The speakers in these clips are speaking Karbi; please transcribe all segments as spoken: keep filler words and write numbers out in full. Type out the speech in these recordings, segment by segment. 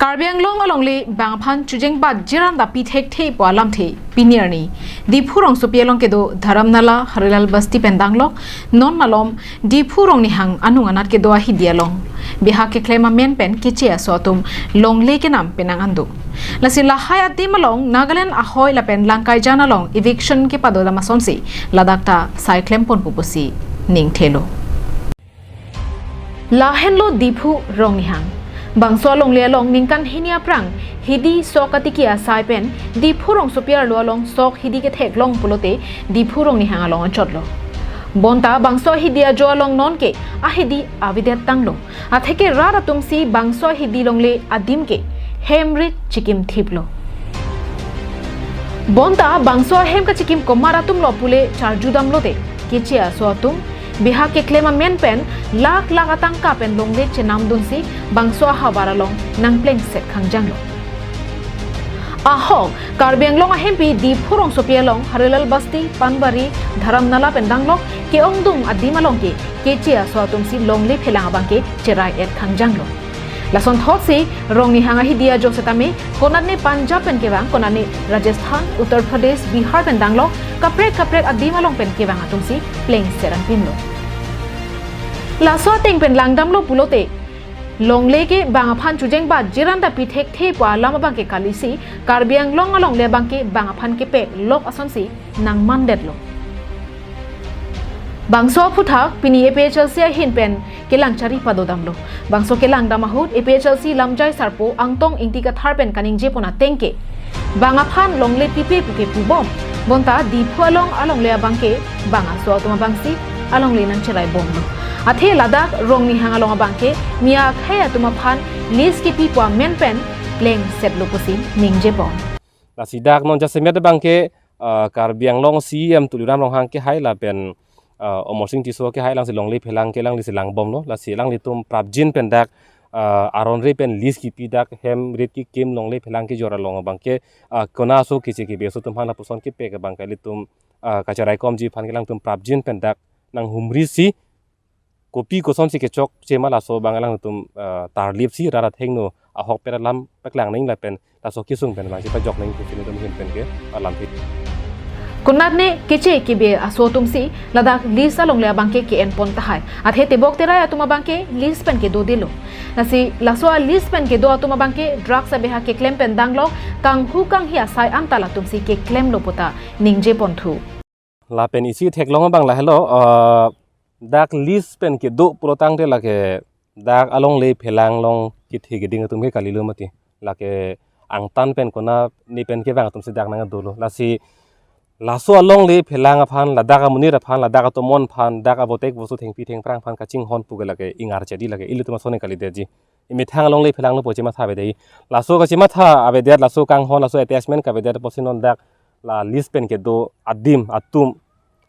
Karbi Anglong alongle bang aphan chujeng bat jiran da pi thekthe pu alamthe pini arni Diphu rongsopi along kedo Dharamnala Harilal Basti pen danglok non malom Diphu Rongnihang anung anat kedo ahidi along bihak keklem amen pen keche aso atum longle kenam penang an do. Lasi lahai adim along Nagaland ahoi lapen Langkaijan along eviction kepadodam asonsi ladak ta sai klem ponpo pusi ningthelo. Lahenlo Diphu Rongnihang. Bangso alongle along ningkan hini aphrang hidi sok katiki asai pen Diphu rongsopi arlo along sok hidi ketheklong pulote Diphu Rongnihang along anchotlo. Bonta bangso hidi ajo along nonke ahidi avedet tanglo. Atheke rat atumsi bangso hidi longle adim ke hem rit chikim thiplo. Bonta bangso ahem kachikim komat atumlo pule charjudamlote keche aso atum bihak keklem amen pen lakh lakh atangka pen longle chenamdunsi bangso ahavar along nangplengset khangjanglo. Ahok Karbi Anglong ahempi Diphu rongsopi along Harilal Basti, Panbari, Dharamnala pen danglok ke-ongdung adim along ke keche aso atumsi longle phelang abangke cherai-et khangjanglo. Lasonthotsi Rongnihang ahidi ajo setame konatne Punjab pen kevang, konatne Rajasthan, Uttar Pradesh, Bihar pen danglok kaprek kaprek adim along pen kevang atumsi plengset anpinlo. Laso ateng pen langdamlo pulote longle ke bang aphan chujeng bat jiran da pi thekthe pu alam abangke kalisi Karbi Anglong alongle abangke bang aphan kepeklok asonsi nangmandetlo. Bangso aphuthak pini A P H L C ahin pen kelang chari padodamlo. Bangso kelangdam ahut A P H L C lamjai sarpo Angtong Ingti Kathar pen kaningjepon ateng ke bang aphan longle pipe puke pubom. Bonta Diphu along alongle abangke bang aso atum abangsi alongle nangcherai bomlo. Athe ladak Rongnihang along abangke mi akhei atum aphan lease kepi pu amen pen plengsetlo pusi ningjepon. Lasi dak non jasemet abangke, ah, Karbi Anglong C E M Tuliram Ronghang kehai lapen, ah, Amarsing Tisso kehai alangsi longle phelang ke alanglisi langbomlo. Lasi alanglitum prapjin pen dak, ah, aron re pen lease kipi dak hem rit kikim longle phelang kejor along abangke, ah, kona aso keche kebe aso atum aphan lapuson kepek abangke ilitum, ah, kacheraikomji aphan ke alangtum prapjin pen dak nanghumrisi kopi kosonsi kechokche ma laso abang alangtum, ah, tarlipsi rat athengno ahokpet alam paklang nangji lapen laso kesung pen abangsi pajok nangji pusi nelitum ahin pen ke alamthe. Konatne keche kebe aso atumsi ladak lease alongle abangke ke-enpon tahai. Athe tebok terai atum abangke lease pen kedodelo. Lasi laso a-lease pen kedo atum abangke drugs abihak keklem pen danglok kanghu kanghi asai anta latumsi keklemlo pu ta ningjeponthu. Lapen isi theklong abang lahelo, eh, dak lease pen kedo pulotangte lake dak alongle phelang along kethe keding atum ke kalilo mati. Lake angtan pen konatne pen kevang atumsi dak nangdolo. Lasi laso alongle phelang aphan, ladak amonit aphan, ladak atomon aphan, dak avotek voso thengpi thengphrang aphan kachinghon pu ke lake ingarche di lake ilitum asonne kalidetji. Imethang alongle phelanglo pu chematha avedet. Laso kachematha avedet, laso kanghon, laso attachment kavedet pusi non dak la lease pen kedo adim atum,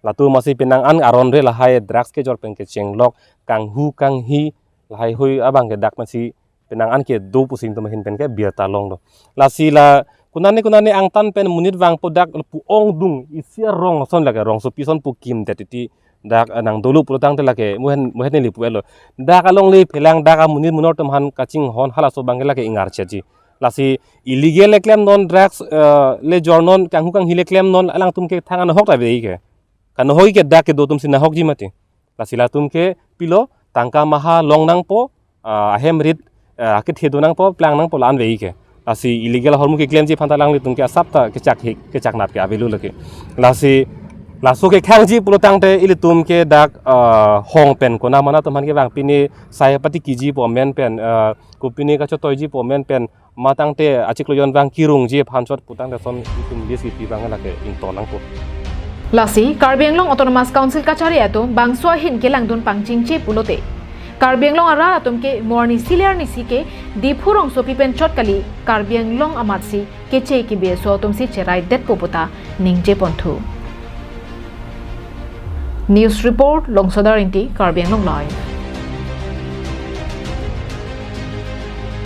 latum amatsi penang an aron re lahai drugs kejor pen kechenglok, kanghu kanghi lahai hui abangke dak amatsi penang an kedo pusi nelitum ahin pen ke birta longlo. Lasi la konatne konatne angtan pen monit vangpo dak pu-ongdung isi arong ason lake rongsopi ason pu kimdet titi dak, eh, nangdolo pulotangte lake muhen muhen neli pu-etlo. Dak alongle phelang dak amonit munor atum aphan kachinghon halaso abangke lake ingarcheji. Lasi illegal le klemnon, drugs, eh, le jornon, kanghu kanghi le klemnon, alangtum ke thang anahok ta aveike. Kanahok ke dak kedo atumsi nahokji mati. Lasi latum ke pilo tangka maha long nangpo, ah, ahem rit, ah, akethe do nangpo, plang nangpo la-an aveike. Lasi illegal ahormu keklemji aphan ta alanglitum ke asap ta kechak hik, kechak nat ke avelo lake. Lasi laso kekhangji pulotangte ilitum ke dak, ah, hong pen kona mana atum aphan kevang pine sai patikiji pu amen pen, ah, kopine kachotoiji pu amen pen matangte achiklo jon vang kirungji aphan chot putangte ason itum lease kipi abang lake ington nangpo. Lasi Karbi Anglong Autonomous Council kachari atum bangso ahin kelangdun pangchingche pulote Karbi Anglong arat atum ke mo arnisi le arnisi ke Diphu rongsopi pen chot kali, Karbi Anglong amatsi keche kebe aso atumsi cheraidetpo pu ta ningjeponthu. News report, Longsodar Ingti, Karbi Anglong Live.